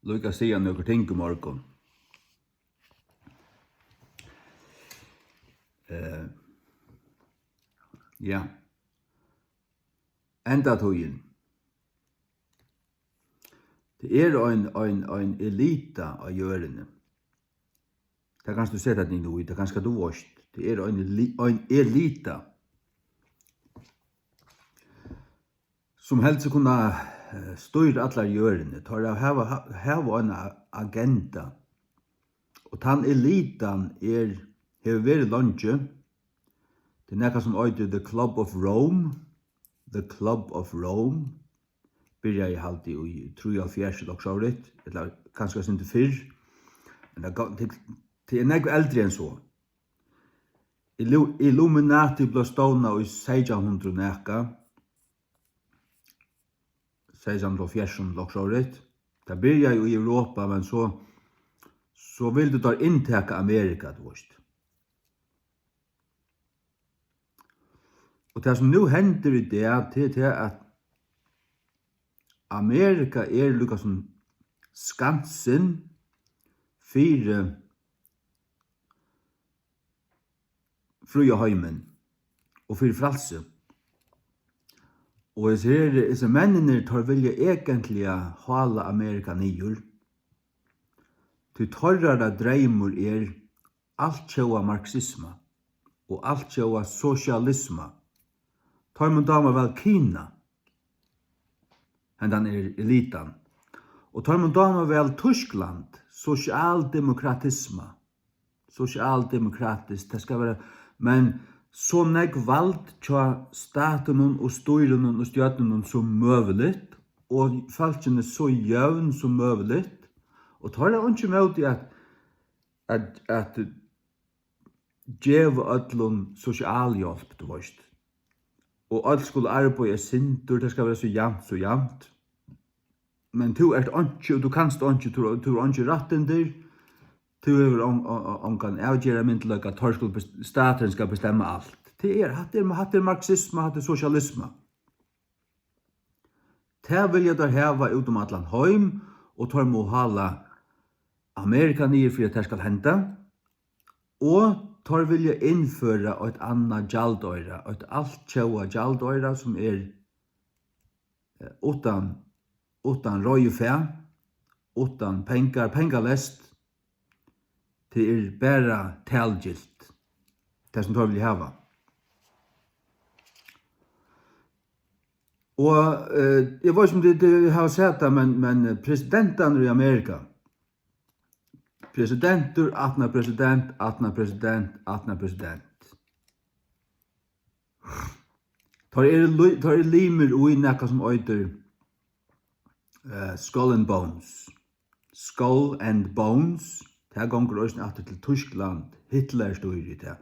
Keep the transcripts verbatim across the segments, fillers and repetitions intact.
líka siga nøkur ting í morgun. Eh, ja. Endatíðin. Tað er ein, ein, ein elita á jørðini. Tað kanst tú seta teg inn í, tað kanska tú veist. Tað er ein eli-, ein elita, sum heldur seg kunna, eh, stýra allari jørðini. Teir hava, ha-, hava eina agenda. Og tann elitan er, hevur verið leingi. Tað er nakað, sum eitur The Club of Rome. The Club of Rome. Byrjaði, haldi eg, í trýoghálvfjerðs ella okkurt sovorðið, ella kanska eitt sindur fyrr. Men tað go-, tað, tað er nógv eldri enn so. Illu-, Illuminati bleiv stovnað í seytjan hundrað og nakað. Seytjan hundrað og hálvfjerðs ella okkurt sovorðið. Tað byrjaði í Europa, men so, so vildu teir inntaka Amerika, tú veist. Og tað, sum nú hendir í dag, tað er tað, at Amerika er líka sum skansin fyri fría heimin og fyri frælsi. Og hesir her, hesir menninir, teir vilja eigentliga hála Amerika niður, tí teirra dreymur er altjóða marxisma og altjóða sosialisma. Teimum dámar væl Kina, hendan er elitan. Og teimum dámar væl Týskland, sosialdemokratisma, sosialdemokratiskt, tað skal vera, men so nógv vald hjá statinum og stýrinum og stjórnunum sum møguligt, og fólkini so jøvn sum møguligt, og teir hava einki ímóti at, at, at geva øllum sosialhjálp, tú veist. Og øll skulu arbeiða eitt sindur, tað skal vera so javnt, so javnt. Men tú ert einki, og tú kanst einki, tú, tú hevur eingi rættindi, tú hevur on-, on-, on-, ongan avgerðarmyndugleika, teir skulu bes-, staturin skal bestemma alt. Tað er, hatta er, hatta er marxisma, hatta er sosialisma. Tað vilja teir hava út um allan heim, og teir mugu hála Amerika niður fyri, at tað skal henda. Og teir vilja innføra eitt annað gjaldoyra, eitt altjóða gjaldoyra, sum er, eh, uttan, uttan reiðufé, uttan pengar, pengaleyst. Tað er bara talgilt, tað sum teir vilja hava. Og, eh, eg veit ikki, um tit, tit hava sæð tað, men, men presidentarnir í Amerika, presidentur, aftan á president, aftan á president, aftan á president. Teir eru li-, teir eru limir í nakað sum eitur, eh, Skull and Bones. Skull and Bones, tað gongur eisini aftur til Týskland. Hitler stýrdi tað.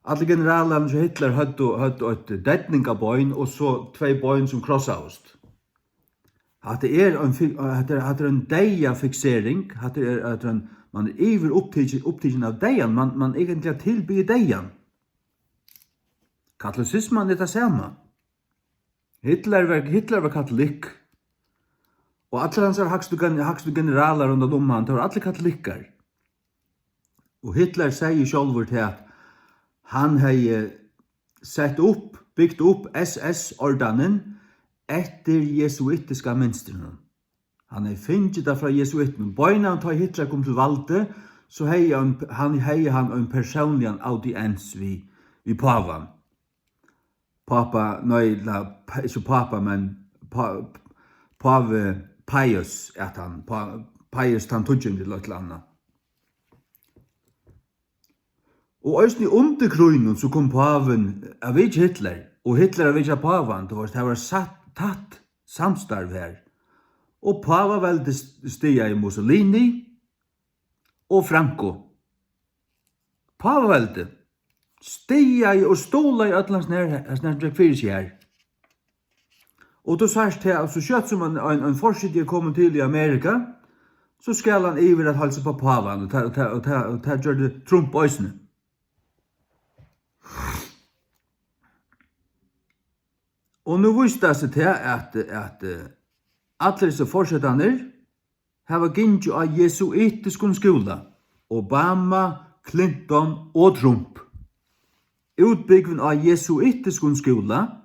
Allir generalarnir hjá Hitler høvdu, høvdu eitt deyðningabein og so tvey bein sum krossaðust. Hatta er ein fi-, hatta er, hatta er ein deyðafiksering, hatta er, hatta er ein, man er yvir upptikin, upptikin av deyðan, man, man eigentliga tilbiður deyðan. Katolisisman er tað sama. Hitler var, Hitler var katolikk. Og allir hansara hægstu gen-, hægstu generalar rundan um hann, teir vóru allir katolikkar. Og Hitler segði sjálvur tað, at hann hevði sett upp, bygt upp S S-ordanin eftir jesuitiska mynstrinum. Hann hevði fingið tað frá jesuitunum. Beinanvegin tá Hitler kom til valdið, so hevði hann, hann, hevði hann ein persónligan audiens við, við pávan. Pápa, nei, la, pa-, ikki pápa, men pá-, pávi Pius æt hann, pá-, Pius tann tíggjandi ella eitt ella annað. Og eisini undir krígnum, so kom pávin at vitja Hitler, og Hitler at vitja pávan, tú veist, tað var satt, tætt samstarv her. Og pávaveldið st-, stigaði Mussolini og Franco. Pávaveldið stigaði og stuðlaði øll hans nær, hans nær gekk fyri seg her. Og tú sært her, at so skjótt sum ein, ein, ein forseti er komin til í Amerika, so skal hann yvir at heilsa upp á pávan, og tað, og tað, og tað, og tað gjørdi Trump eisini. Og nú vísti tað seg til, at, at, eh, allir hesir forsetarnir, hava gingið á jesuitiskum skúla, Obama, Clinton og Trump. Útbúgvin á jesuitiskum skúla.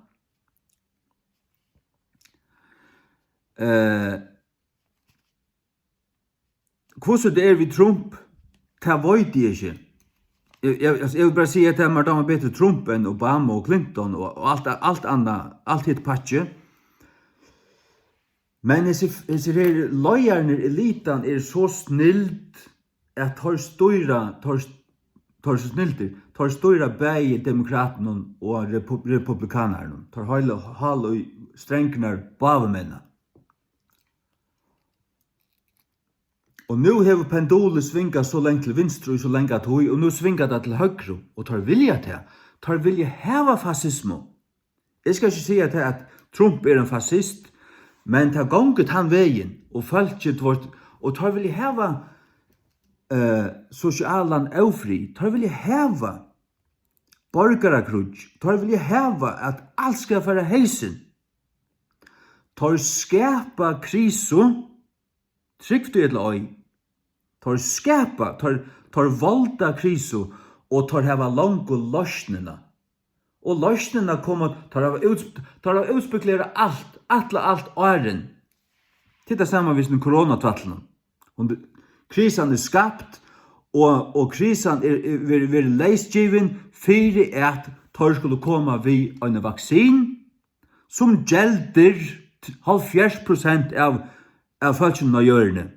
Eh, Hvussu tað er við Trump, tað veit eg ikki. Eg, eg, altso, eg vil bara siga, at tað mær dámar betur Trump enn Obama og Clinton og, og alt, alt annað, alt hitt pakki. Men hesir, hesir her leiðararnir, elitan, er so snild, at teir stýra, teir, teir eru so snildir, teir stýra bæði demokratunum og repu-, republikanarunum. Teir hála, hála í strengirnar báðir menn. Og nú hevur pendulið svingað so langt til vinstru í so langa tíð, og nú svingar tað til høgru, og teir vilja tað. Teir vilja hava fasismu. Eg skal ikki siga tað, at Trump er ein fasist, men tað gongur tann vegin, og fólkið, tú veitst, og teir vilja hava, eh, sosialan ófrið. Teir vilja hava borgarakríggj. Teir vilja hava, at alt skal fara á heysin. Teir skapa krisu, trúgv tí ella ei. Teir skapa, teir, teir valda krisu, og teir hava longu loysnina. Og loysnina koma, teir hava út-, teir hava útspeklerað alt, ætla alt áðrenn. Tað er tað sama við hesum koronatrallinum. Hon, krisan er skapt, og, og krisan er, er, verður, verður leysgivin fyri, at teir skulu koma við eini vaksin, sum geldir hálvfjerðs prosent av, av fólkinum á jørðini.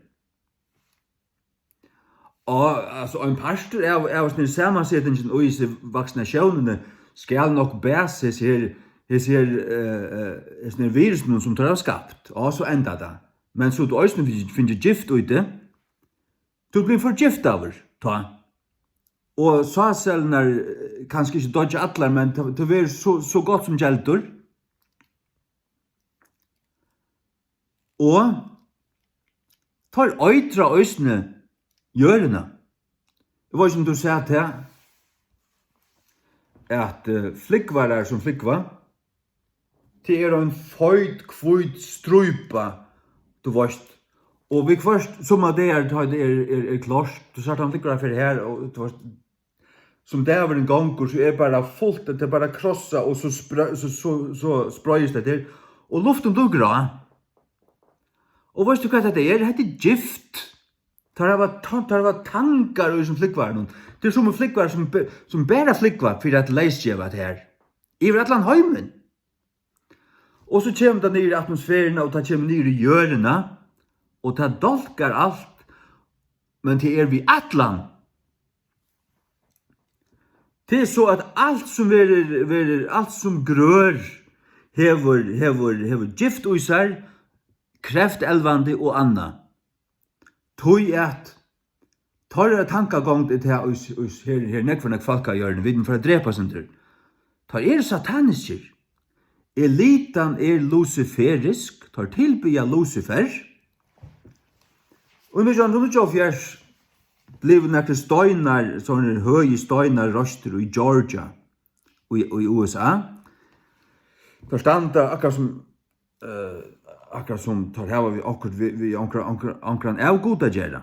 Og, altso, ein partur av, av hesum samansetingin í hesi vaksinatiónini skal nokk bæsa hesi her, hesi her, eh, eh, hesum her virusinum, sum teir hava skapt. Og so endar tað. Men so tú eisini fingið, fingið gift í tað, tú blívur forgiftaður, tá. Og sáðcellurnar, eh, kanska ikki doyggja allar, men tað, tað verður so, so gott sum geldur. Og teir eitra eisini jørðina. Eg veit ikki, um tú sært tað, at, eh, flúgvarar sum flúgva, tað er ein feit, hvít strípa, tú veitst. Og viðhvørt, summar dagar, tá tað er, er, er klárt, tú sært hann flúgvara fer her, og tú veitst, sum dagurin gongur, so er bara fult, tað er bara krossað, og so sprø-, so, so, so spreiðist tað her. Og luftin blívur grá. Og veitst tú, hvat hetta er? Hetta er gift. Teir hava ta-, teir hava tangar í hesum flúgvarunum. Tað er summi flúgvarar, sum be-, sum bara flúgva fyri at leysgeva tað her. Yvir allan heimin. Og so kemur tað niður í atmosferuna, og tað kemur niður í jørðina, og tað dálkar alt, men tað er við ætlan. Tað er so, at alt sum verður, verður, alt sum grør, hevur, hevur, hevur gift í sær, kreftelvandi og annað. Tí at teirra tankagongd er tað, í, í, her, her nógv, nógv fólk á jørðini, vit mugu fara at drepa eitt sindur. Teir eru sataniskir. Elitan er lusiferisk, teir tilbiðja Lucifer. Og í nítjan hundrað og níggjuoghálvfjerðs blivu nakrir steinar, sovorðnir høgir steinar, reistir í Georgia, í, í U S A. Teir standa akkurát sum, eh, akkurát sum teir hava við okkurt, við, við onkra, onkra, onkran avgud at gera.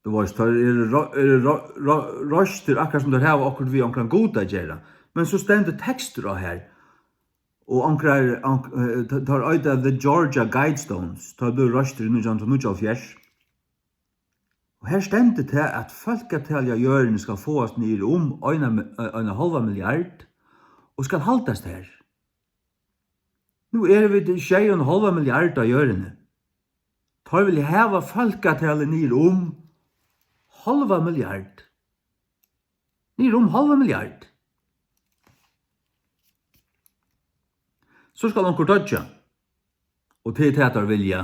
Tú veitst, teir eru ro-, eru ro-, ro-, reistir akkurát sum teir hava okkurt við onkran gud at gera. Men so stendur tekstur á her. Og onkrar, onk-, eh, te-, teir eita The Georgia Guidestones. Teir blivu reistir í nítjan hundrað og níggjuoghálvfjerðs. Og her stendur tað, at fólkatalið á jørðini skal fáast niður um eina mi-, eh, eina hálva milliard og skal haldast har. Nú eru vit sjey og ein hálva milliard á jørðini. Teir vilja hava fólkatalið niður um hálva milliard. Niður um hálva milliard. So skal onkur doyggja. Og tað er tað, teir vilja.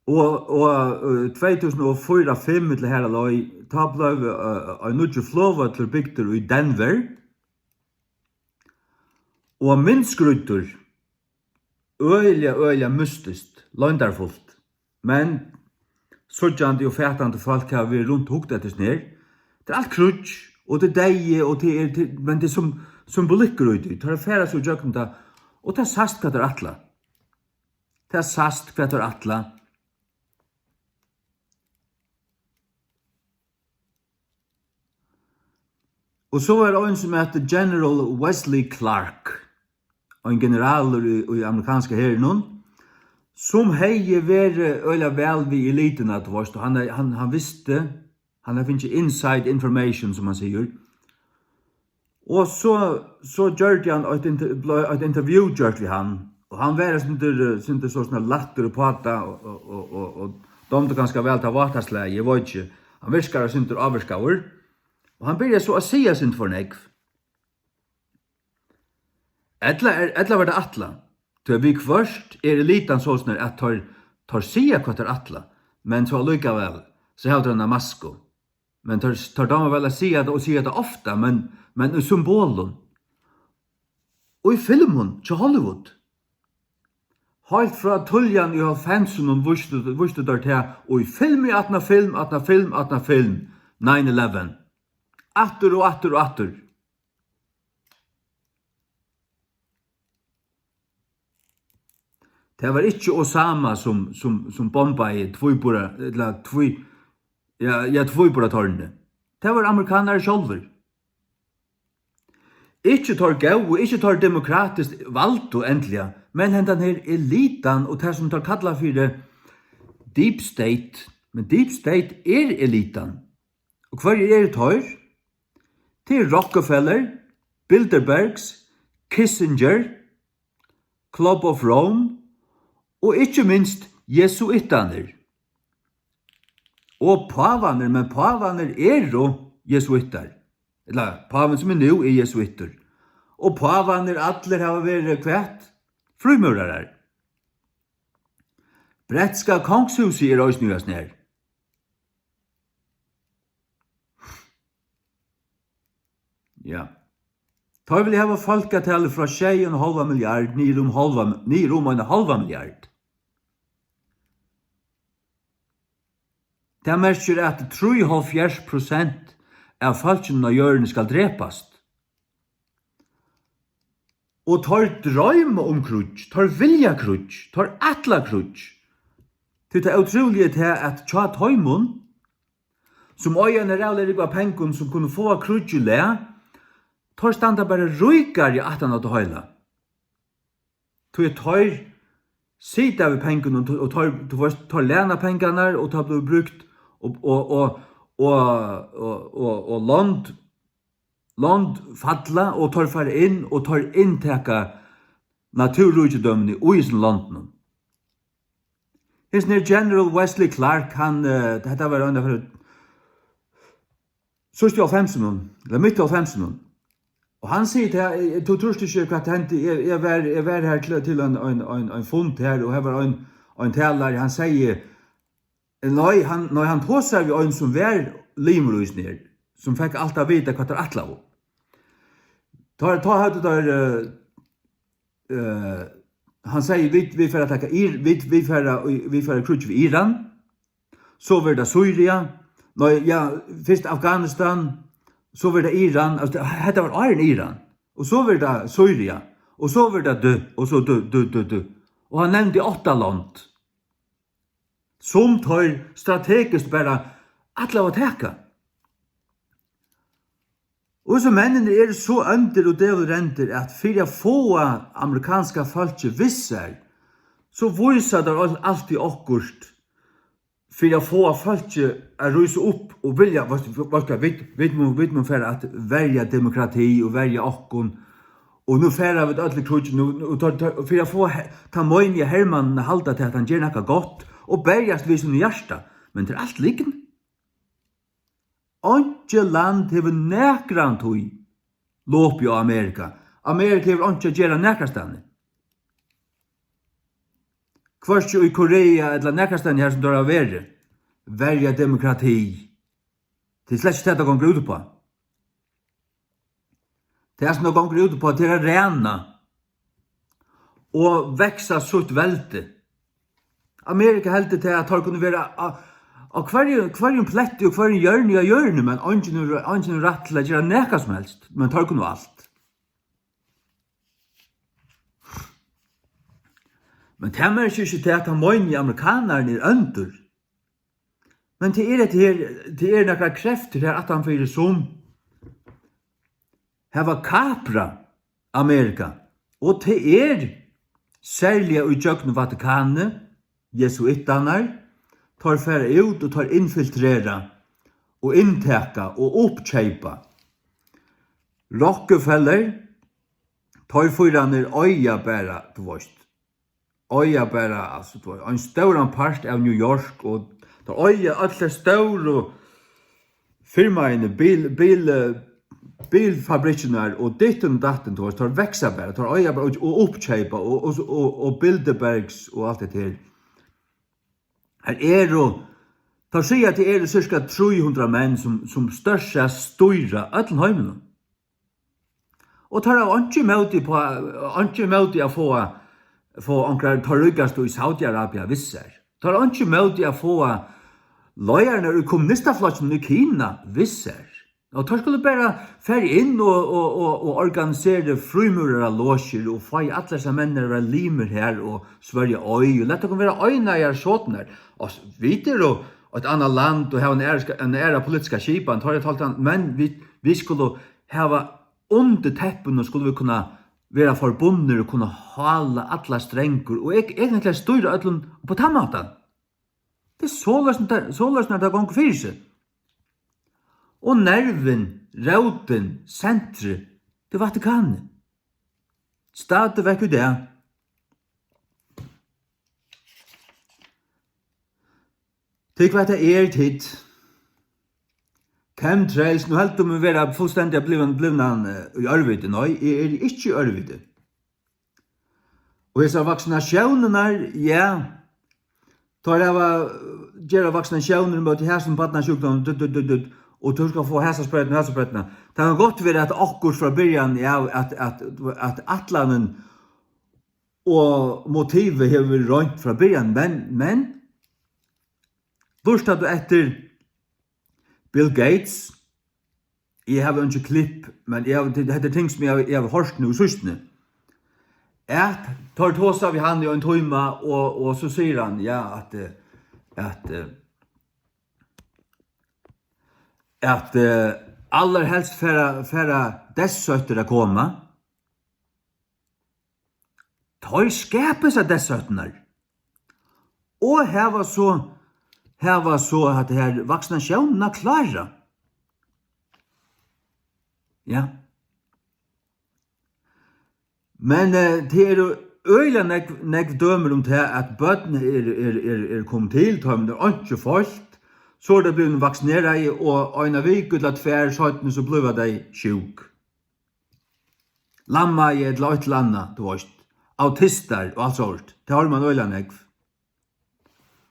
Og, og, eh, tvey túsund og fýra fimm, ella har á leið, tá bleiv, eh, ein nýggjur flogvøllur bygdur í Denver. Og myndskrýddur, øgiliga, øgiliga mystiskt, loyndarfult. Men síggjandi og fatandi fólk hava verið runt og hugt eftir hesum her. Tað er alt kríggj, og tað er deyði, og tað er, tað, men tað er sum symbolikkur í tí. Teir fara so ígjøgnum tað, og tað sæst, hvat teir ætla. tað sæst, hvat teir ætla. Og so var ein sum æt General Wesley Clark, ein generalur í, í amerikanska herinum, sum hevði verið øgiliga væl við elituna, tú veist, og hann, hann, hann visti, hann hevði fingið inside information, sum man sigur. Og so, so gjørdi hann eitt inter-, bleiv eitt interview gjørt við hann, og hann var eitt sindur, eh, sindur so, sovorðin lættur uppá tað, og, og, og, og, og dámdi kanska væl tað váta slagið, eg veit ikki. Hann virkar eitt sindur ávirkaður, og hann byrjar so at siga eitt sindur for nógv. Ella er, ella var tað ætlað? Tí viðhvørt er elitan sovorðin, at teir, teir siga, hvat teir ætla, men so allíkavæl, so hava teir eina masku. Men teir, teir dámar væl at siga tað, og siga tað ofta, men, men í symbolum. Og í filmum hjá Hollywood. Heilt frá tíðliga í hálvfemsunum vístu, vístu teir tað, og í filmi aftan á film, aftan á film, aftan á film, nine eleven. Aftur og aftur og aftur. Tað var ikki Osama, sum, sum, sum bombaði tvíbura, ella tví-, ja, ja, tvíburartornið. Tað var amerikanarar sjálvir. Ikki teir góðu, ikki teir demokratiskt valdu endiliga, men hendan her elitan og tað, sum teir kalla fyri deep state. Men deep state er elitan. Og hvørjir eru teir? Tað er Rockefeller, Bilderbergs, Kissinger, Club of Rome og ikki minst jesuittarnir. Og pávarnir, men pávarnir eru jesuittar. Ella, pávin sum er nú er jesuittur. Og pávarnir allir hava verið hvat? Frímúrarar. Bretska kongshúsið er eisini í Asnær. Ja. Teir vilja hava fólkatalið frá sjey og ein hálvan milliard niður um hálva, niður um eina hálva milliard. Tað merkir, at trýoghálvfjerðs prosent av fólkinum á jørðini skal drepast. Og teir droyma um kríggj, teir vilja kríggj, teir ætla kríggj. Tí tað ótrúliga er tað, at hjá teimum, sum eiga eina ræðuliga rúgvu av pengum, sum kunnu fáa kríggj í lag, teir standa bara ríkari aftan á tað heila. Tí at teir sita við pengunum, og, og teir, tú veist, teir læna pengarnar, og tað blívur brúkt, og, og, og, og, og, og, og lond, lond falla, og teir fara inn, og teir inntaka náttúruríkidømini í hesum londunum. Hesin her General Wesley Clark, hann, eh, hetta var ein av, síðst í hálvfemsunum, ella mitt í hálvfemsunum. Og hann sigur til, eh, tú trýrt ikki, hvat hendi, eg, eg var, eg var har til, til ein, ein, ein, ein fund her, og har var ein, ein talari, hann segði, eh, nei, hann, nei, hann tosar við ein, sum var limur í hesum her, sum fekk alt at vita, hvat teir ætlaðu. Tá, tá høvdu teir, eh, eh, hann segði, vit, vit fara at taka Ir-, vit, vit fara, vit fara í kríggj við Iran, so verður tað Sýria, nei, ja, fyrst Afghanistan, so verður tað Iran, altso, hetta var áðrenn Iran, og so verður tað Sýria, og so verður tað dø, og so dø, dø, dø, dø. Og hann nevndi átta lond, sum teir strategiskt bara ætlaðu at taka. Og so menninir eru so óndir og dævulrendir, at fyri at fáa amerikanska fólkið við sær, so vísa teir al-, altíð okkurt fyri at fáa fólkið at rísa upp og vilja, veitst tú, veitst tú hvat, vit, vit mugu, vit mugu fara at verja demokrati og verja okkum. Og nú fara vit øll í kríggj, nú, nú, og tá, tá, fyri at fáa he-, tann meinigi hermannin at halda til, at hann ger nakað gott, og berjast við sínum hjarta. Men tað er alt lygn. Einki land hevur nakrantíð lopið á Amerika. Amerika hevur einki at gera nakrastaðni. Hvørki í Korea ella nakrastaðni har, sum teir hava verið. Verja demokrati. Tað er slett ikki tað, tað gongur út uppá. Tað, sum tað gongur út uppá, tað er at ræna og veksa sítt veldi. Amerika heldur tað, at teir kunnu vera á, á hvørjum, hvørjum pletti og hvørjum hjørni á jørðini, men eingin hevur, eingin hevur rætt til at gera nakað sum helst, men teir kunnu alt. Men tað merkir ikki tað, at hann meinir, at amerikanararnir eru óndir. Men tað er hetta her, tað er nakrar kreftir her aftanfyri, sum hava kaprað Amerika, og tað er serliga í gjøgnum Vatikanið, jesuittarnar, teir fara út og teir infiltrera og inntaka og uppkeypa. Rockefeller, teir fýrarnir eiga bara, tú veist, eiga bara, altso, tú veist, ein stóran part av New York, og teir eiga øll tey stóru firmaini, bil, bil, eh, bilfabrikkirnar og dittin og dattin, tú veist, teir vaksa bara, teir eiga bara og, og uppkeypa og, og, og, og Bilderbergs og alt hetta her. Her eru, teir siga, at tað eru cirka trý hundrað menn, sum, sum stórt sett stýra øllum heiminum. Og teir hava einki ímóti uppá, einki ímóti at fáa, fáa onkrar teir ríkastu í Saudi-Arabia við sær. Teir hava einki ímóti at fáa leiðararnar í kommunistaflokkinum í Kina við sær. Og teir skulu bara fara inn og, og, og, og organisera frímúraralosjur og fáa allar hesar menn at vera limir her og svørja eið og lata okkum vera einaðar sovorðnar. Og s-, vit eru eitt annað land og hava eina aðra, eina aðra politiska skipan, teir hava talt hann, men vit, vit skulu hava undir teppinum, skulu vit kunna vera forbundnir og kunna hála allar strangur og eg-, eigentliga stýra øllum upp á tann mátan. Tað er soleiðis, tað, soleiðis, tað gongur fyri seg. Og nervin, rótin, sentrið, tað er Vatikanið. Stadigvæk í dag. Tit, hvat tað er, tit. Chemtrails, nú heldur tú meg vera fullstendiga blivin, blivnan, eh, í ørviti. Nei, eg eri ikki í ørviti. Og hesar vaksinatiónirnar, ja, teir hava, gera vaksinatiónir móti hasum barnasjúkdómi, dutt, dutt, dutt, dutt, og tú skal fáa hasa sproytuna, hasa sproytuna. Tað kann gott vera, at okkurt frá byrjan av, at, at, at ætlanin og motivið hevur verið roynt frá byrjan, men, men, lurtar tú eftir Bill Gates, eg havi eingi klipp, men eg havi, hetta er ting, sum eg havi, eg havi hoyrt nú í síðstuni, at teir tosa við hann í ein tíma, og, og so sigur hann, ja, at, eh, at, eh, at, eh, allarhelst fara, fara deyðsóttir at koma. Teir skapa hesar deyðsóttirnar og hava so, hava so hatta her vaksinatiónina klára. Ja. Men, eh, tað eru øgiliga nógv, nógv dømi um tað, at børn eru, eru, eru, eru komin til, teimum er einki feitt, so eru tey blivin vaksineraði, og eina viku ella tvær seinni, so blíva tey sjúk. Lammaði ella eitt ella annað, tú veist, autistar og alt sovorðið. Tað hoyrir mann øgiliga nógv.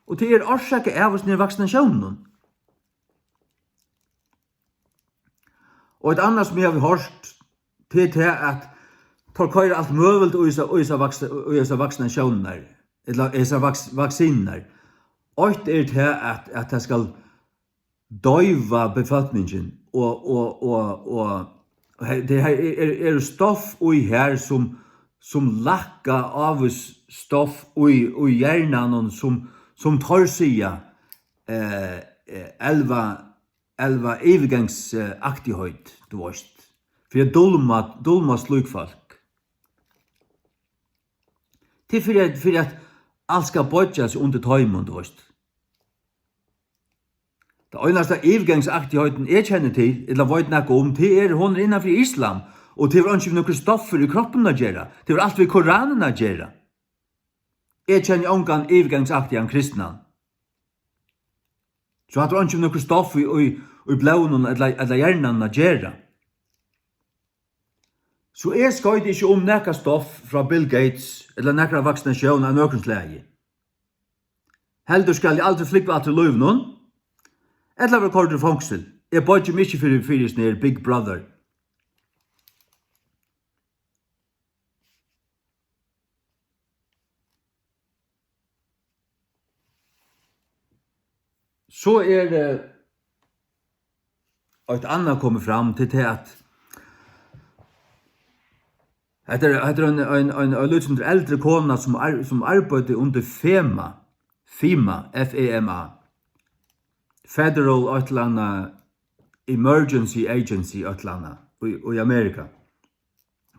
Og tað er orsakað av hesum her vaksinatiónunum. Og eitt annað, sum eg havi hoyrt, tað er tað, at teir koyra alt møguligt í hesa, í hesa vaks-, í hesa vaksinatiónirnar, ella hesa vaks-, vaksinurnar. Eitt er tað, at, at tað skal doyva befólkningin, og, og, og, og he-, tað her er, er, eru stoff í her, sum, sum lækka ávís stoff í, í hjarnanum, sum, sum teir siga, eh, eh, elva, elva yvirgangsaktigheit, tú veist, fyri at dulma, dulma slík fólk. Tað er fyri at, fyri at alt skal boyggja seg undir teimum, tú veist. Tað einasta yvirgangsaktigheitin, eg kenni til, ella veit nakað um, tað er, hon er innan fyri islam, og tað hevur einki við nøkur stoffir í kroppinum at gera. Tað hevur alt við Koranin at gera. Eg kenni ongan yvirgangsaktigan kristnan. So hatta hevur einki við nøkur stoff í, í, í blóðinum ella, ella hjarnanum at gera. So eg skeiti ikki um nakað stoff frá Bill Gates ella nakra vaksinatión av nøkrum slagi. Heldur skal eg aldri flúgva aftur í lívinum, ella verða koyrdur í fongsul. Eg boyggi meg ikki fyri, fyri hesum her Big Brother. So er, eh, eitt annað komið fram til tað, at Hetta er, hetta er ein, ein, ein, ein lítil eldri kona, sum ar-, sum arbeiddi undir FEMA, FEMA, F E M A, Federal eitt ella annað Emergency Agency, eitt ella annað, í, í Amerika.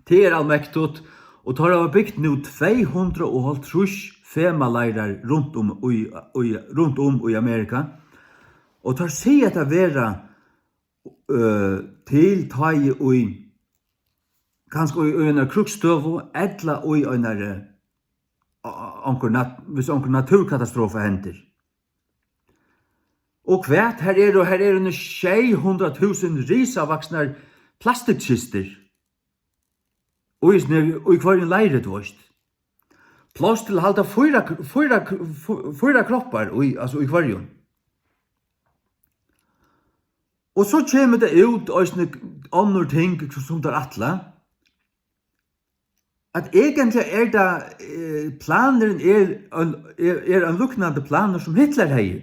Tað er almektigt, og teir hava bygt nú tvey hundrað og hálvtrýss FEMA-leirar runt um í, í, runt um í Amerika, og teir siga hetta vera, øh, til tá í, í, kanska í, í einari krígsstøðu ella í einari, á, á, onkur nat-, hvis onkur náttúrkatastrofa hendir. Og hvat, her eru, her eru nú sjey hundrað túsund risavaksnar plastikkistur. Og í, í hvørjum leiri, tú veist. Pláss til at halda fýra, fýra, fýra kroppar í, altso í hvørjum. Og so kemur tað út eisini onnur ting, sum teir ætla. At eigentliga er tað, eh, planurin er ein, er, er ein líknandi planur, sum Hitler hevði.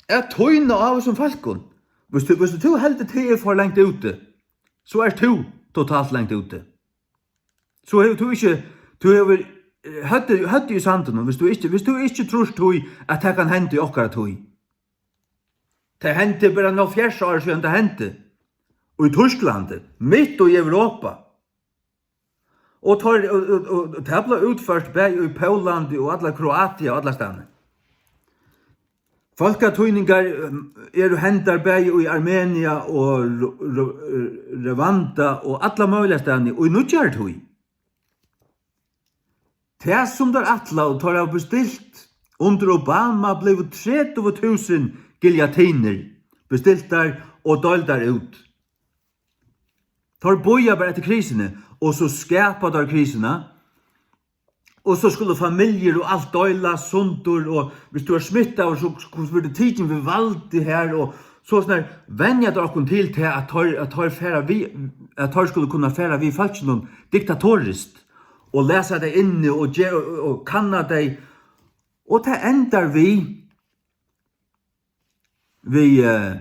At týna av hesum fólkum. Hvis tú, hvis tú heldur, tað er for langt úti, so ert tú totalt langt úti. So hevur tú ikki, tú hevur, eh, høvdið, høvdið í sandinum, hvis tú ikki, hvis tú ikki trýrt tí, at tað kann henda í okkara tíð. Tað hendi bara hálvfjerðs ár síðan tað hendi. Í Týsklandi, mitt í Europa. Og teir, og, og, og, og tað bleiv útført bæði í Póllandi og alla Kroatia og allastaðni. Fólkatýningar, um, eru hendar bæði í Armenia og Ru-, Ru-, Rwanda og alla møguliga staðni í nýggjari tíð. Tað, sum teir ætla, og teir hava bestilt, undir Obama blivu tretivu túsund giljotinur bestiltar og deildar út. Teir bíða bara eftir krisuni, og so skapa teir krisuna, og so skulu familjur og alt deilast sundur, og hvis tú ert smittaður, so, so verður tú tikin við valdi her, og so soleiðis venja teir okkum til tað, at teir, at teir fara við, at teir skulu kunna fara við fólkinum diktatoriskt, og læsa tey inni og ge-, og, og kanna tey. Og tað endar við, við, eh,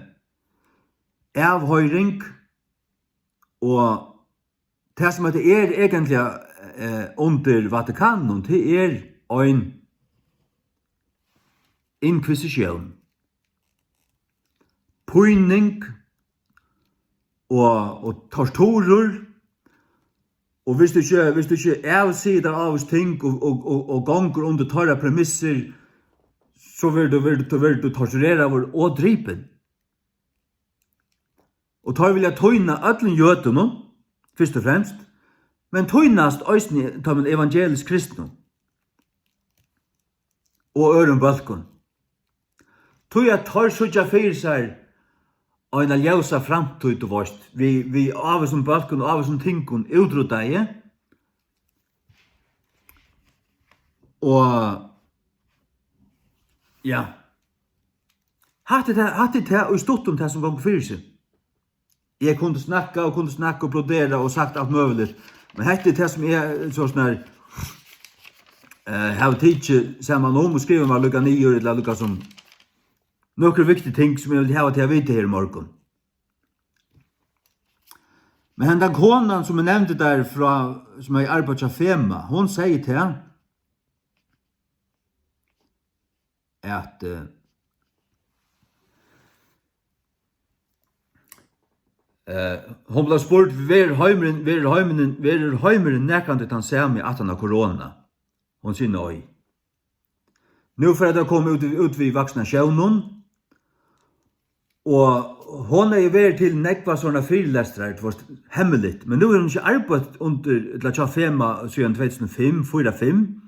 avhoyring, og tað, sum hetta er eigentliga, eh, undir Vatikaninum, tað er ein inkvisisjón. Píning og, og torturur, og hvis tú ikki, hvis tú ikki avsigar tær ávís ting og, og, og, og gongur undir teirra premissir, so verður tú, verður tú, verður tú tortureraður og dripin. Og teir vilja týna øllum jødunum, fyrst og fremst, men týnast eisini teimum evangelisk kristnu og øðrum bólkum. Tí at teir síggja fyri sær eina ljósa framtíð, tú veist, við, við ávísum bólkum og ávísum tingum útruddaði. Og, ja. Hatta er tað, hatta er tað í stuttum, tað sum gongur fyri seg. Eg kundi snakka og kundi snakka og brodera og sagt alt møguligt, men hetta er tað, sum eg, so snar, eh, havi tikið saman um og skrivað mær líka niður, ella líka sum nøkur viktig ting, sum eg vildi hava teg at vita her í morgun. Men hendan konan, sum eg nevndi tær frá, sum hevði arbeitt hjá FEMA, hon segði tað, at, eh, eh, hon bleiv spurd: "Verður heimurin, verður heimurin, verður heimurin nakrantíð tann sami aftan á korona?" Hon sigur nei. Nú fer at koma út, út við vaksinatiónum, og hon hevði verið til nógvar sovorðnar fyrilestrar, tú veist, hemmiligt, men nú hevur hon ikki arbeitt undir, ella hjá FEMA síðan tvey túsund og fimm, fýra, fimm,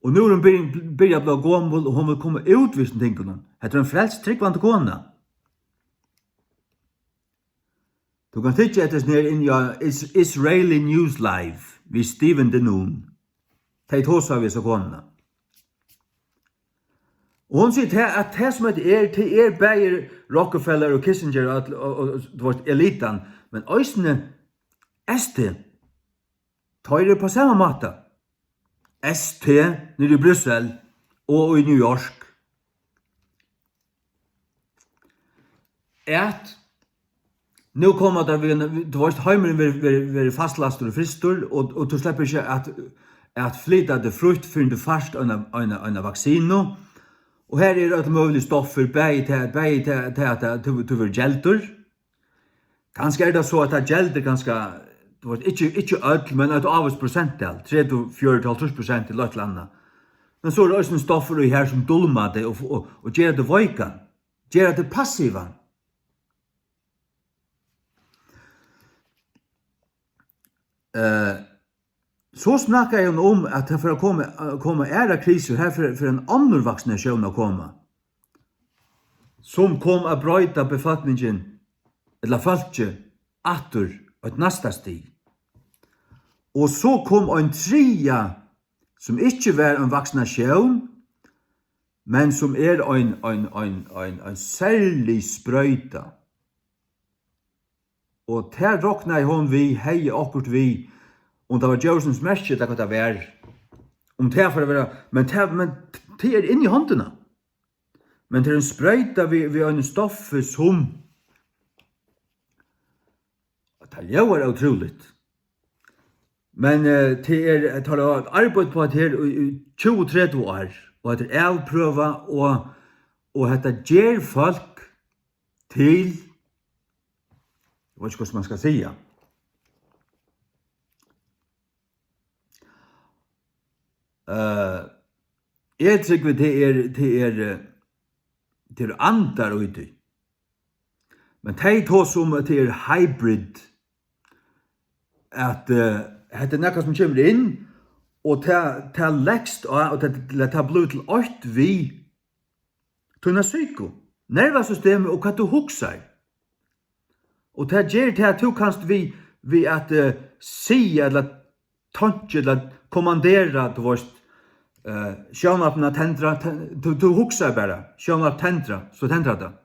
og nú er hon byrjað, byrjað at blíva gomul, og hon vil koma út við hesum tingunum. Hetta er ein frelst, trúgvandi kona. Tú kanst hyggja eftir hesum her inni á Is-, Israeli News Live við Steven Denoon. Tey tosa við hesa konuna. Og hon sigur, tað, at tað, sum hetta er, tað er bæði Rockefeller og Kissinger og, øll, og, og, og, tú veist, elitan, men eisini S T. Teir eru á sama máta. S T niðri í Brussel og í New York. At Nú koma teir við, við, tú veist, heimurin verður, verður, verður fastlæstur og frystur, og, og tú sleppur ikki at, at flyta teg frítt, fyrr enn tú fært eina, eina, eina vaksinu. Og her eru øll møgulig stoffir, bæði til, bæði til, til at tú, tú verður geldur. Kanska er tað so, at tað geldur kanska, tú veist, ikki, ikki øll, men eitt ávíst prosenttal, tretivu, fjøruti, hálvtrýss prosent til eitt ella annað. Men so eru eisini stoffir í her, sum dulma teg og, og, og gera teg veikan, gera teg passivan. Eh, so snakkaði hon um, at tað fer at koma, koma aðrar krisur, her fer, fer ein onnur vaksinatión at koma, sum kom at broyta befolkningin, ella fólkið, aftur eitt næsta stig. Og so kom ein triðja, sum ikki var ein vaksinatión, men sum er ein, ein, ein, ein, ein serlig sproyta. Og tað roknaði hon við, hevði okkurt við, um tað var djórsins merki, ella hvat tað var. Um tað fer at vera, men tað, men tað er inn í hondina. Men tað er ein sproyta við, við einum stoffi, sum, tað ljóðar ótrúligt. Men, eh, tað er, tað er arbeitt uppá hetta her í, í tjúgu, tretivu ár, og hetta er avprøvað, og, og hetta ger fólk til, eg veit ikki, hvussu man skal siga. Eh, eg trúgvi, tað er, tað er, eh, tað eru andar í tí. Men tey tosa um, at tað er hybrid, at, eh, hetta er nakað, sum kemur inn, og tað, tað leggst á, og tað, tað blívur til eitt við tína psyku, nervasystemið og hvat tú hugsar. Og tað ger tað, at tú kanst við, við at, eh, siga ella tonkja ella kommandera, tú veist, eh, sjónvarpið at tendra, ten-, tú, tú hugsar bara, sjónvarp tendra, so tendrar tað.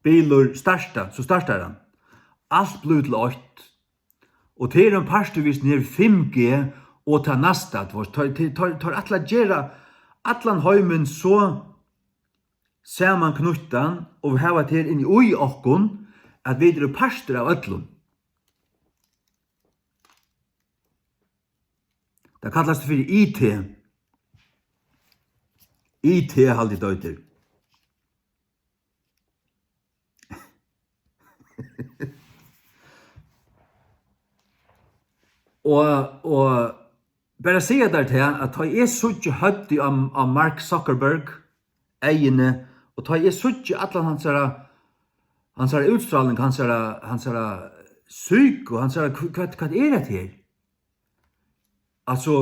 Bilur starta, so startar hann. Alt blívur til eitt. Og tað er ein partur við hesum her fimm G og tað næsta, tú veist, teir, teir, teir, teir ætla at gera allan heimin so samanknýttan og hava tað her inni í okkum, at vit eru partur av øllum. Tað kallast fyri I T. I T, haldi eg, tað eitur. Og, og bara siga tær tað, at tá eg síggi høvdið á, á Mark Zuckerberg, eyguni, og tá eg síggi allan hansara, hansara útstráling, hansara, hansara psyku, hansara, hv-, hvat, hvat er hetta her? Altso,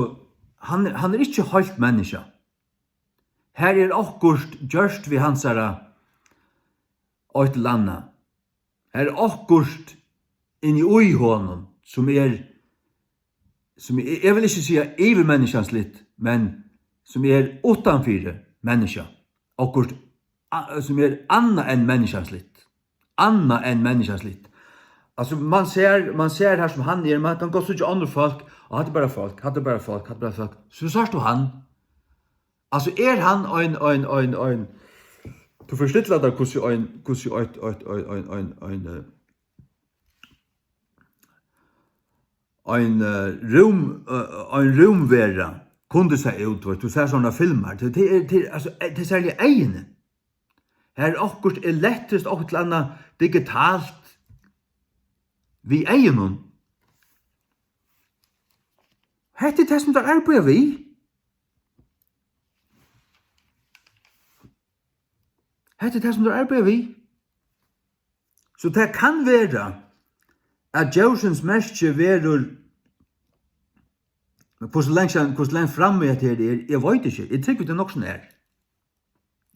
hann, hann er ikki heilt menniskja. Her er okkurt gjørt við hansara eitt ella annað. Har er okkurt inni í honum, sum er, sum eg, eg vil ikki siga yvirmenniskjansligt, men sum er uttanfyri menniskja. Okkurt, a-, sum er annað enn menniskjansligt. Annað enn menniskjansligt. Altso, man sær, man sær har sum hann er, man kann gott síggja onnur fólk, og hatta er bara fólk, hatta er bara fólk, hatta er bara fólk. So sært tú hann. Altso, er hann ein, ein, ein, ein, tú forstilla tær, hvussu ein, hvussu eitt, eitt, ein, ein, ein, ein, eh, ein, eh, rúm, eh, ein rúmvera kundi sæð út, veitst, tú sær sovorðnar filmar. Tað, tað er, tað er, altso, eh, tað er serliga eyguni. Har er okkurt elektriskt, okkurt ella annað digitalt við eygunum. Hetta er tað, sum teir arbeiða við. Hetta er tað, sum teir arbeiða við. So tað kann vera, at djórsins merki verður, hvussu langt, hvussu langt frammi hetta her er, eg veit ikki. Eg trúgvi, tað er nokk so nær.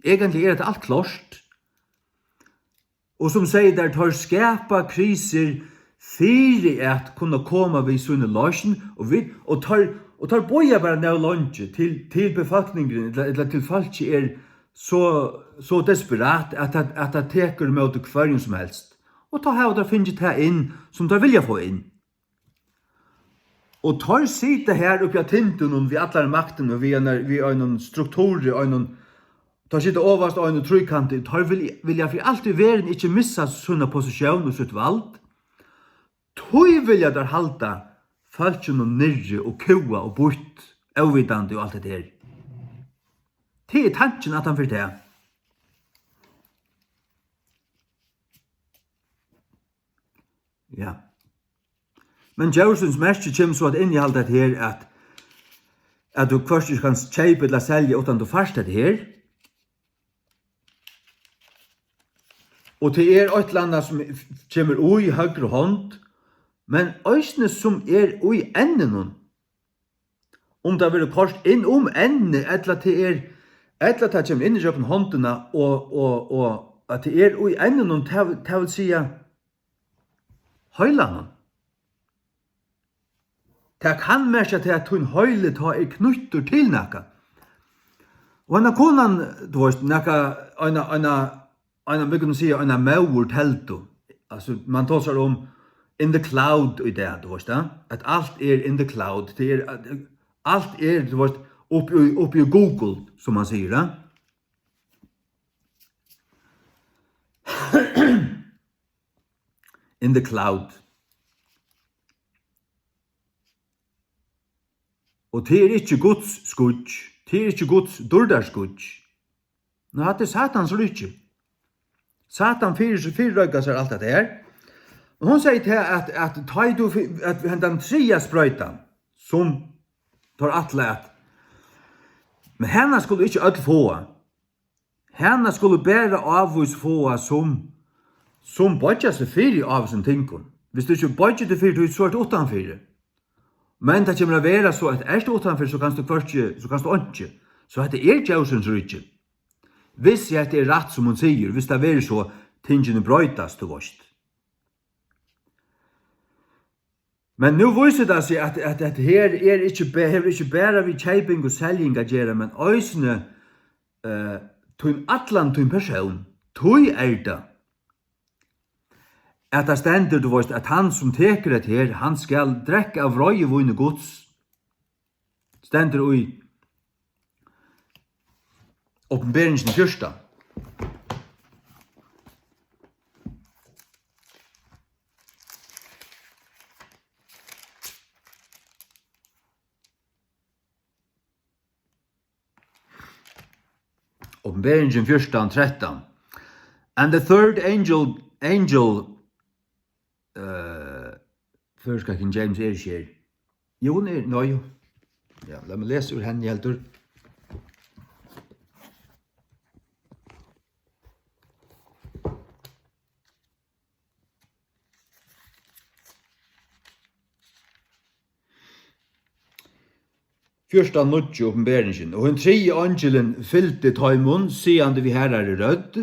Eigentliga er hetta alt klárt. Og sum segði, teir, teir skapa krisur fyri at kunna koma við síni loysn, og vit, og teir, og teir bíða bara nóg leingi til, til befólkningurin, ella, ella til fólkið er so, so desperat, at tað, at tað tekur ímóti hvørjum sum helst. Og tá hava teir fingið tað inn, sum teir vilja fáa inn. Og teir sita her uppi á tindunum við allari maktini og við einar, við einum strukturi, einum, Teir sita ovast á einum tríkanti, teir vilja, vilja fyri alt í verðini ikki missa sína positión og sítt vald. Tí vilja teir halda fólkinum niðri og kúga og býtt, óvitandi og alt hetta her. Tað er tankin, at hann fyri tað. Ja. Men djórsins merki kemur so at innihalda hetta her, at, at tú hvørki kanst keypa ella selja, uttan tú fært hetta her. Og tað er eitt ella annað, sum kemur í høgru hond, men eisini sum er í enninum. Um tað verður koyrt inn um ennið, ella tað er, ella tað kemur inn ígjøgnum hondina, og, og, og at tað er í enninum, tað, tað vil siga heilanum. Tað kann merkja tað, at tín heili tá er knýttur til nakað. Og henda konan, tú veist, nakað, eina, eina, eina, vit kunnu siga, eina móðurteldu. Altso, man tosar um in the cloud í dag, tú veist tað? At alt er in the cloud. Tað er, at alt er, tú veist, uppi í, uppi í Google, sum man sigur, ja? In the cloud. Og tað er ikki Guds skýggj, tað er ikki Guds dýrdarskýggj. Nei, hatta er Satans ríki. Satan fyri-, fyrireikar sær alt hetta her. Og hon segði til at, at tá ið tú fi-, at hendan triðja sproytan, sum teir ætla at, men hana skulu ikki øll fáa. Hana skulu bara ávís fáa, sum, sum boyggja seg fyri ávísum tingum. Viss tú ikki boyggir teg fyri tí, so ert tú uttanfyri. Men tað kemur at vera so, at ert tú uttanfyri, so kanst tú hvørki, so kanst tú einki. So hetta er djórsins ríki. Viss hetta er rætt, sum hon sigur, viss tað verður so, tingini broytast, tú veist. Men nú vísir tað seg, at, at hetta her er ikki ba-, hevur ikki bara við keyping og seljing at gera, men eisini, eh, tín, allan tín persón. Tí er tað, at tað stendur, tú veist, at hann, sum tekur hetta her, hann skal drekka av reiðivíni Guds. Stendur í Opinberingin fjúrtan. Opinberingin fjúrtan trettan. And the third angel, angel, eh, føroyska King James er ikki her. Jú, hon er, nei, jú. Ja, lat meg lesa úr henni heldur. Fjúrtan níggju, Opinberingin. Og hin triði eingilin fylgdi teimum, sigandi við harðari rødd: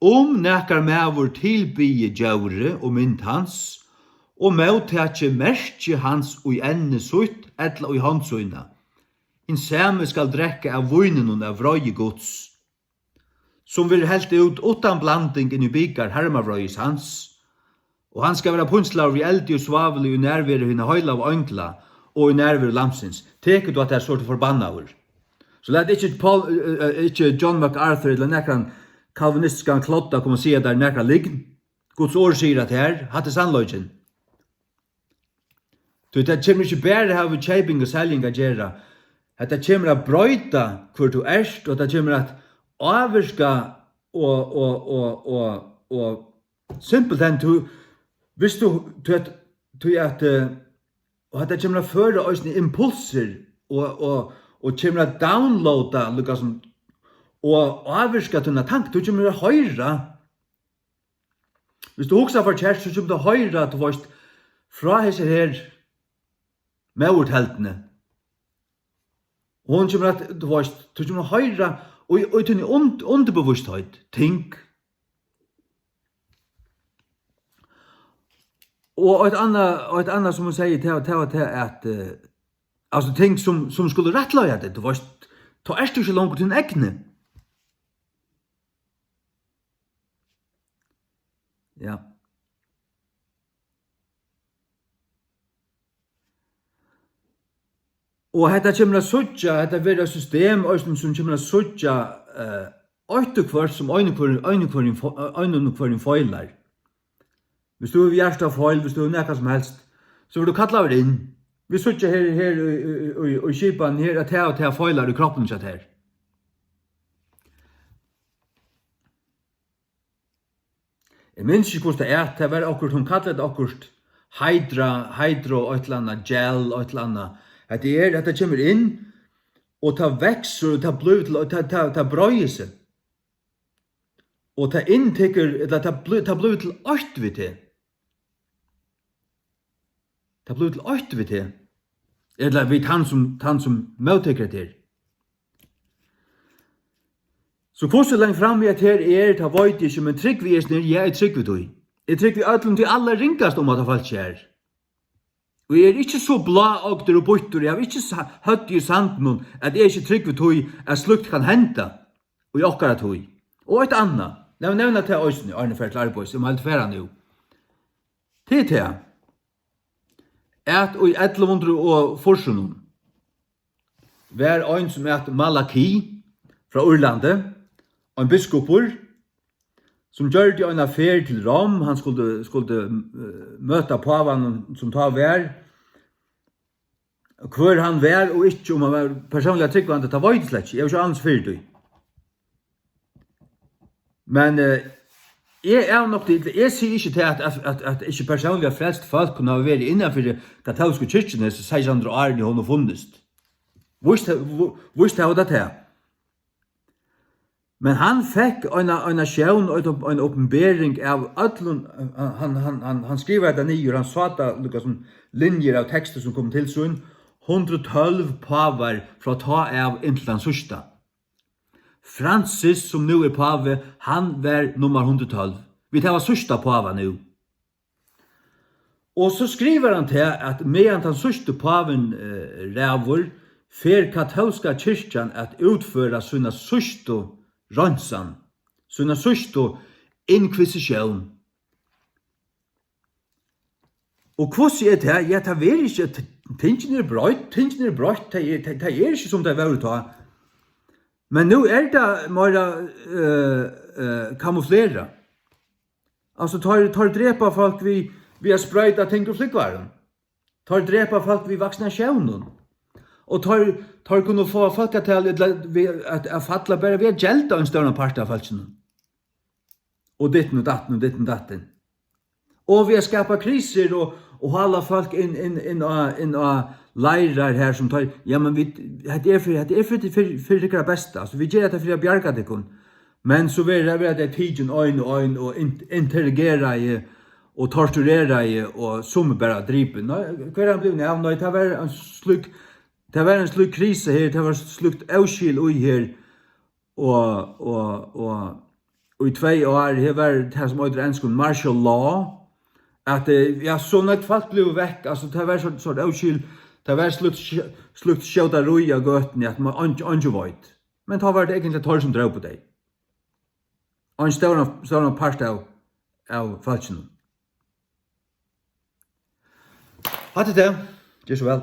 Um nakar maður tilbiði djórið og mynd hans, og móttaki merki hans í enni sítt ella í hond sína, hin sami skal drekka av víninum av vreiði Guds, sum verður helt út uttan blanding inn í bikar harmavreiðis hans, og hann skal vera pínslaður við eldi og svávli í nærveru hinna heilagu eingla og í nærveru Lambsins. Tekur tú at tað, so ert tú forbannaður. So lat ikki Paul, eh, eh, ikki John MacArthur ella nakran kalvinistiskan klodda koma og siga tær nakra lygn. Guds orð sigur at her, hatta er sannleikin. Tí tað kemur ikki bara at hava við keyping og seljing at gera. Hetta kemur at broyta, hvør tú ert, og tað kemur at ávirka og, og, og, og, og simpelthen, tú, viss tú, tú at, tú at, eh, og hetta kemur at føra eisini impulsir og, og, og kemur at downloada, líka sum, og ávirka tína tank. Tú kemur at hoyra, viss tú hugsar forkert, so kemur tú at hoyra, tú veist, frá hesi her móðurtelduni. Og hon kemur at, tú veist, tú kemur at hoyra í, í tíni und-, undirbevístheit, ting. Og eitt annað, og eitt annað, sum hon segði, tað var, tað var tað, at, eh, altso, ting, sum, sum skuldu rættleiða teg, tú veist, tá ert tú ikki longur tín egni. Ja. Og hetta kemur at síggja, hetta verður eitt system eisini, sum kemur at síggja, eh, Eitt og hvørt sum ein og hvør, ein og hvørjum fo-, ein og hvørjum feilar. Viss tú hevur hjartafeil, viss tú hevur nakað sum helst, so verður tú kallaður inn. Vit síggja her, her í, í, í, í skipan her, at tað og tað feilar í kroppinum hjá tær. Eg minnist ikki, hvussu tað æt. Tað var okkurt, hon kallaði tað okkurt hydra, hydro, eitt ella annað, gel, eitt ella annað. Hetta er, hetta kemur inn, og tað veksur, og tað blívur til, og tað, tað, tað breiðir seg. Og tað inntekur, ella tað blí-, tað blívur til eitt við teg. Tað blívur til eitt við teg. Ella við tann sum, tann sum móttekur hetta her. So hvussu langt fram við hetta her er, tað veit eg ikki, men trúgvi eg hesum her? Ja, eg trúgvi tí. Eg trúgvi øllum tí allarringasta um hatta fólkið her. Og eg eri ikki so bláógdur og býttur, eg havi ikki sa-, høvdið í sandinum, at eg ikki trúgvi tí, at slíkt kann henda í okkara tíð. Og eitt annað, lat meg nevna tað eisini, áðrenn eg fari til arbeiðis, eg má heldur fara nú. Tað er tað, at í ellivu hundrað og fýrsunum var ein, sum æt Malaki frá Írlandi, ein biskupur, sum gjørdi eina ferð til Rom. Hann skuldi, skuldi, eh, møta pávanum, sum tá var. Hvør hann var og ikki, um hann var persónliga trúgvandi, tað veit eg slett ikki. Eg havi ikki ánilsi fyri tí. Men, eh, eg eri nokk til, eg sigi ikki tað, at, at, at, at ikki persónliga frelst fólk kunnu hava verið innanfyri katólsku kirkjuni hesi seks hundrað árini, hon hevur funnist. Víst, víst hava tað tað. Men hann fekk eina, eina sjón, eina, eina opinbering av øllum, hann, hann, hann, hann skrivaði tað niður, hann sá tað líka sum linjur av teksti sum komu til sín, hundrað og tólv pávar frá tá av inntil tann síðsta. Francis, sum nú er pávi, hann var nummar hundrað og tólv. Vit hava síðsta páva nú. Og so skrivar hann tað, at meðan tann síðsti pávin, eh, ræður, fer katólska kirkjan at útføra sína síðstu reinsan, sína síðstu inkvisisjón. Og hvussu er tað? Ja, tað verður ikki, t-, tingini eru broytt, tingini eru broytt, tað er, tað, tað er ikki, sum tað var tá. Men nú er tað meira, eh, eh, kamuflerað. Altso, teir, teir drepa fólk við, við at sproyta ting úr flúgvarum. Teir drepa fólk við vaksinationum. Og teir, teir kunnu fáa fólkatalið ella við at, at falla bara við at gelda ein stóran part av fólkinum. Og ditten og datten og ditten og datten. Og við at skapa krisur og, og hala fólk inn, inn, inn á, inn á leirar her sum teir, ja, men vit, hetta er fyri, hetta er fyri, fyri, fyri tykkara besta. Altso, vit gera hetta fyri at bjarga tykkum. Men so verður, verða tey tikin ein og ein og in-, interrogeraði og tortureraði og summi bara dripin. Nei, hvar er hann blivin av? Nei, tað var ein slík, tað var ein slík krisa her, tað var slíkt óskil í her. Og, og, og í tvey ár, her var tað sum eitur á enskum martial law, at, eh, ja, so nógv fólk blivu vekk, altso, tað var so, so óskil, tað var slíkt sj-, slíkt skjótarí á gøtuni, at man, eingin, eingin veit. Men tá var tað eigentliga teir, sum drópu tey. Ein stóran, stóran part av, av fólkinum. Hatta er tað. Ger so væl.